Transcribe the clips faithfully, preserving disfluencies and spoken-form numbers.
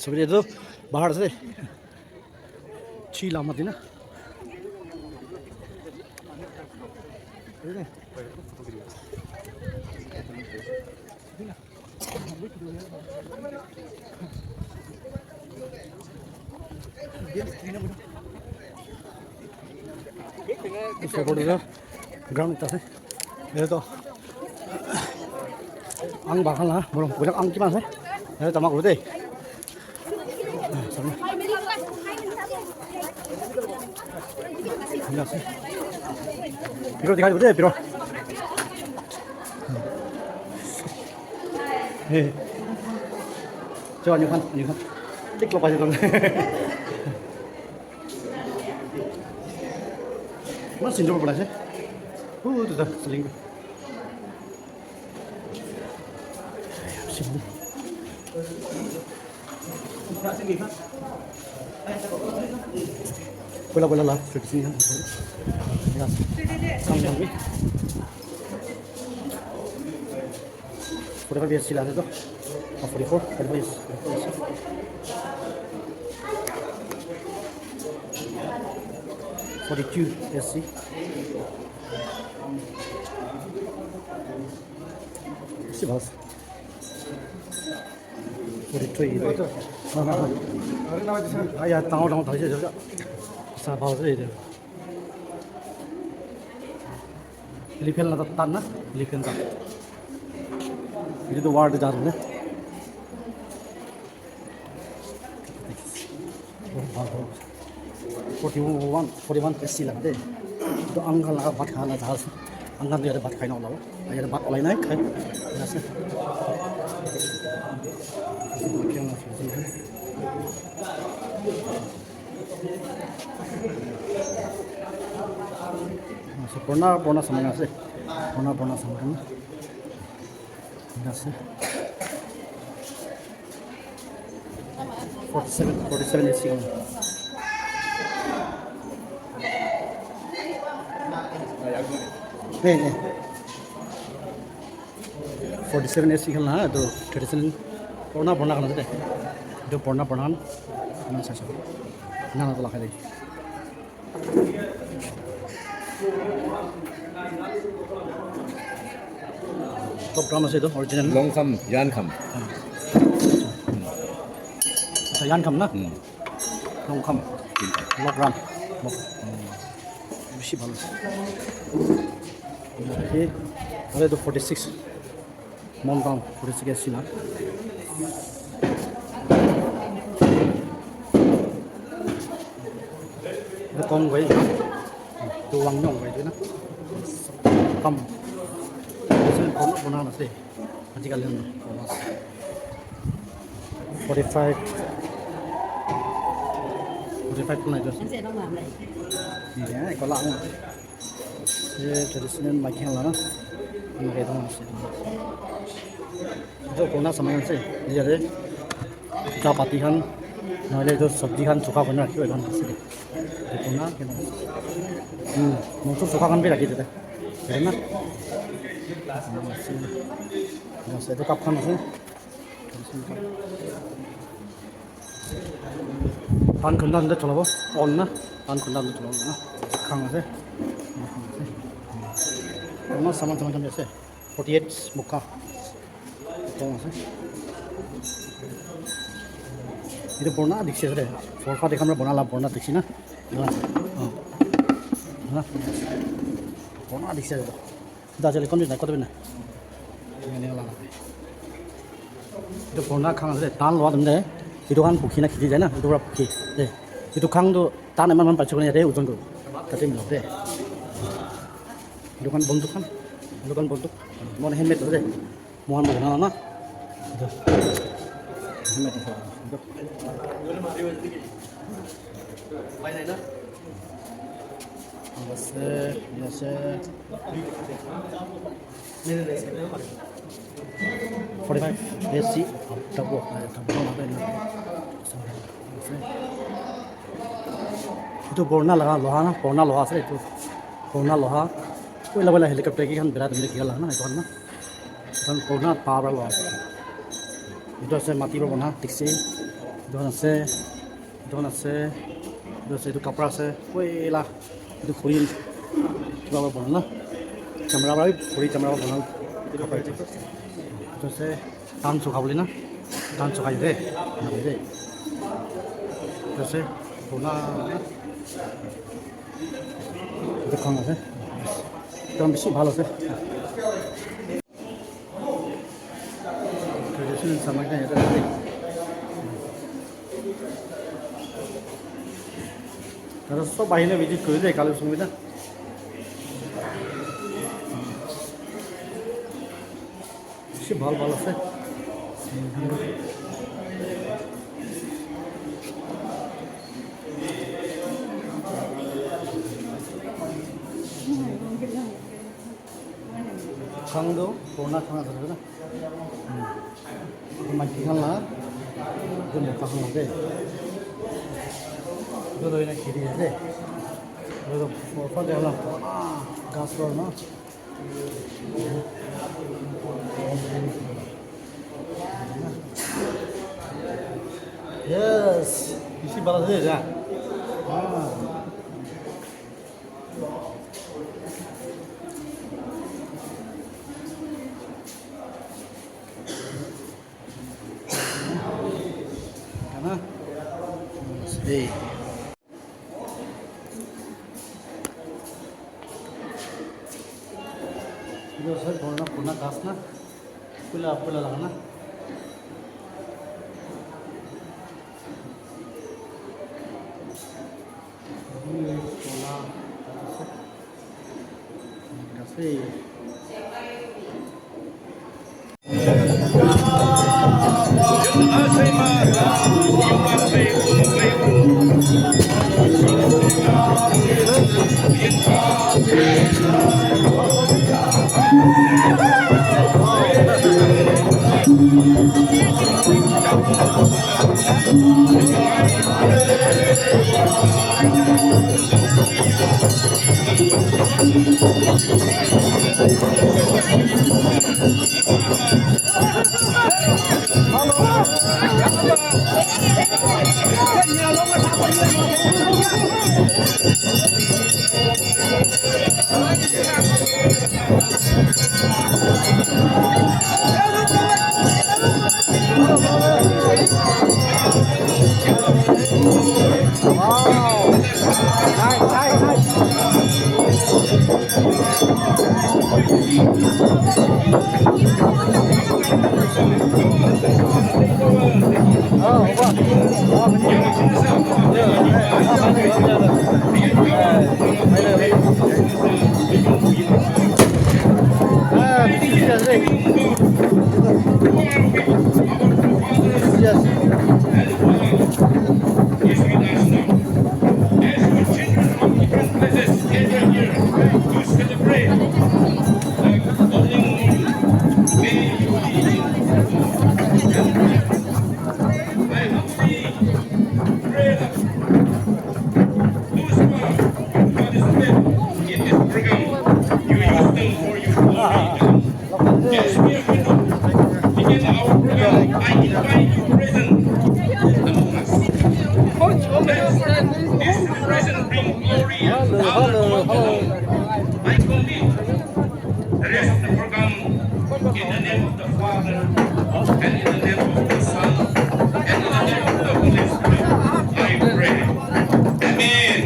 Sabi tu bahar ase. Chi lama dina. Ground ekta ase. Yate toh ang bagan la, borong pura ang kiman ase? Yate tama kuru de. Piro dikhai dibo de, piro. Hey. Cho, ani khan, ani khan. Tik lo paise tong. Mas sinjo pura ase. Hu, tu ta, seling. Bola, bola, la, fifteen. Ya. Sang, sang, ni. Forty-five S C la ase to. Ah, forty-four, forty-five S C. Forty-two S C. Bishi bhal ase. Forty-three. Ah, ya, dangor dangor thakise. Sa bhal ase etu. Elephant la tan na, elephant la. Etu toh war te ja ase na. Forty one, forty one S C la de. Etu uncle la bhat kha la ja ase. Uncle yate bhat khai na ulabo. Yate bhat ulai nai khai. Ase. Ase, purana, purana saman ase. Purana, purana saman khan ase. Forty seven, forty seven S C khan. Hey, hey. Forty seven S C khan la, etu traditional purana purana khan ase de. Etu purana purana khan. Ena sai sai. Ena na to lagai de. Top drum ase etu original. Long kham, yan kham. Acha, yan kham na? Hmm. Long kham. Log ram. Log. Hmm. Bishi bhal ase. Ase, are to forty six. Mon town, forty six S C na. Etu kong gai na. Etu wang nyong gai na. Kam. Ase kong bona na ase. Ajikali na. Forty five. Forty five kuna jo. Ya, eko la. Ye traditional maiki khan la na. Ami ke dong ase. Etu purana saman ase. Yate cha pati khan, nohole etu sabji khan sukha kurina rakhibo etu khan ase. Etu purana kena ase. Hmm, mangso sukha khan bi rakhi dite. Etu na. Ase. Etu cup khan ase. Pan khunda khunda cholabo, on na, pan khunda khunda cholabo na, khang ase, khang ase, eman saman saman khan ase, forty eight mukha, khang ase, etu purana dikchi ase de, forty eight khan para bona la purana dikchi na, oh, na, purana dikchi ase de. Etu ajali kon din na, koto bin na. Ene wala. Etu purana khang ase, tan lua dum de. Etu khan pukhi na khiti jai na, etu para pukhi. De. Etu khang tu tan eman eman pachu kene yate ojon kuru. Tate milo de. Etu khan bonduk khan. Etu khan bonduk. Mon handmade ase. Mohan bhai na na. Etu. Handmade ase. Etu. Ase, ase. Forty five S C, double, double. Etu purana laga loha na, purana loha ase etu. Purana loha. Koila koila helicopter ki khan bera dile kia laga na, etu khan na. Etu khan purana power loha ase. Etu ase mati para bona, dikchi. Etu khan ase, etu khan ase, etu ase, etu kapra ase, oila, etu khuri kiba para banai na, camera para bi, khuri camera para banai na kapra etu. Etu ase, dhan sukha bole na, dhan sukhai de, etu ase, purana, etu khan ase, ekdum bishi bhal ase. Traditional saman khan yate ase. Tara sob ahina visit kuri de, collection kuri de. Bishi bhal bhal ase. Khang tu purana khang ase na. Hmm. Etu maiki khan la, etu mota khan la de. Etu tu ena kheti ase. Etu tu purana ghas para na. Yes, bishi bhal ase ja. Ah. Kana? Hey. Etu ase purana, purana ghas na. Pula, pula laga na. Yes, we are going to begin our program. I invite you present among us. Let this celebration bring glory and honor to God alone. I commit the rest of the program in the name of the Father, and in the name of the Son, and in the name of the Holy Spirit, I pray. Amen.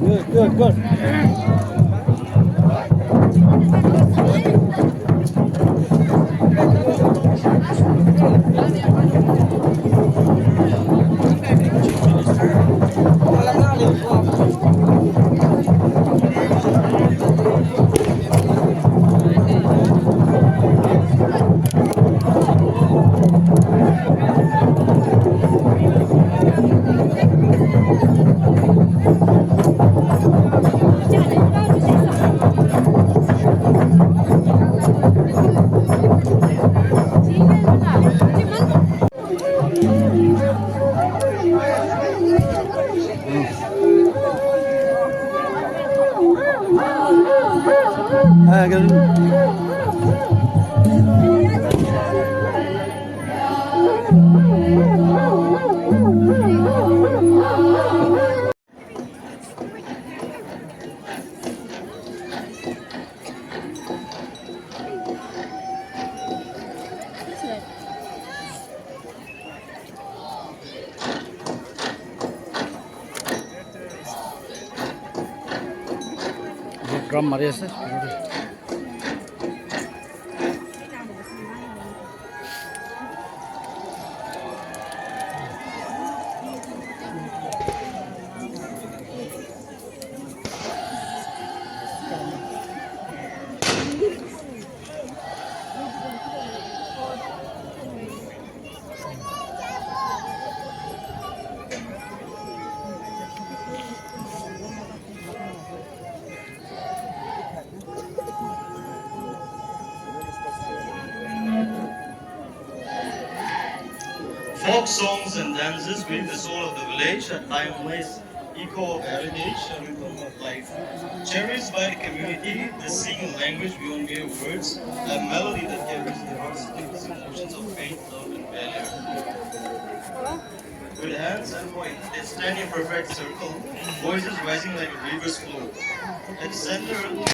Good, good, good. Drum mari ase. Folk songs and dances weave the soul of the village, a timeless echo of heritage, a rhythm of life. Cherished by the community, they sing in language beyond mere words, a melody that carries the heart's deepest emotions of faith, love, and failure. With hands and voice, they stand in perfect circle, voices rising like a river's flow. At the center,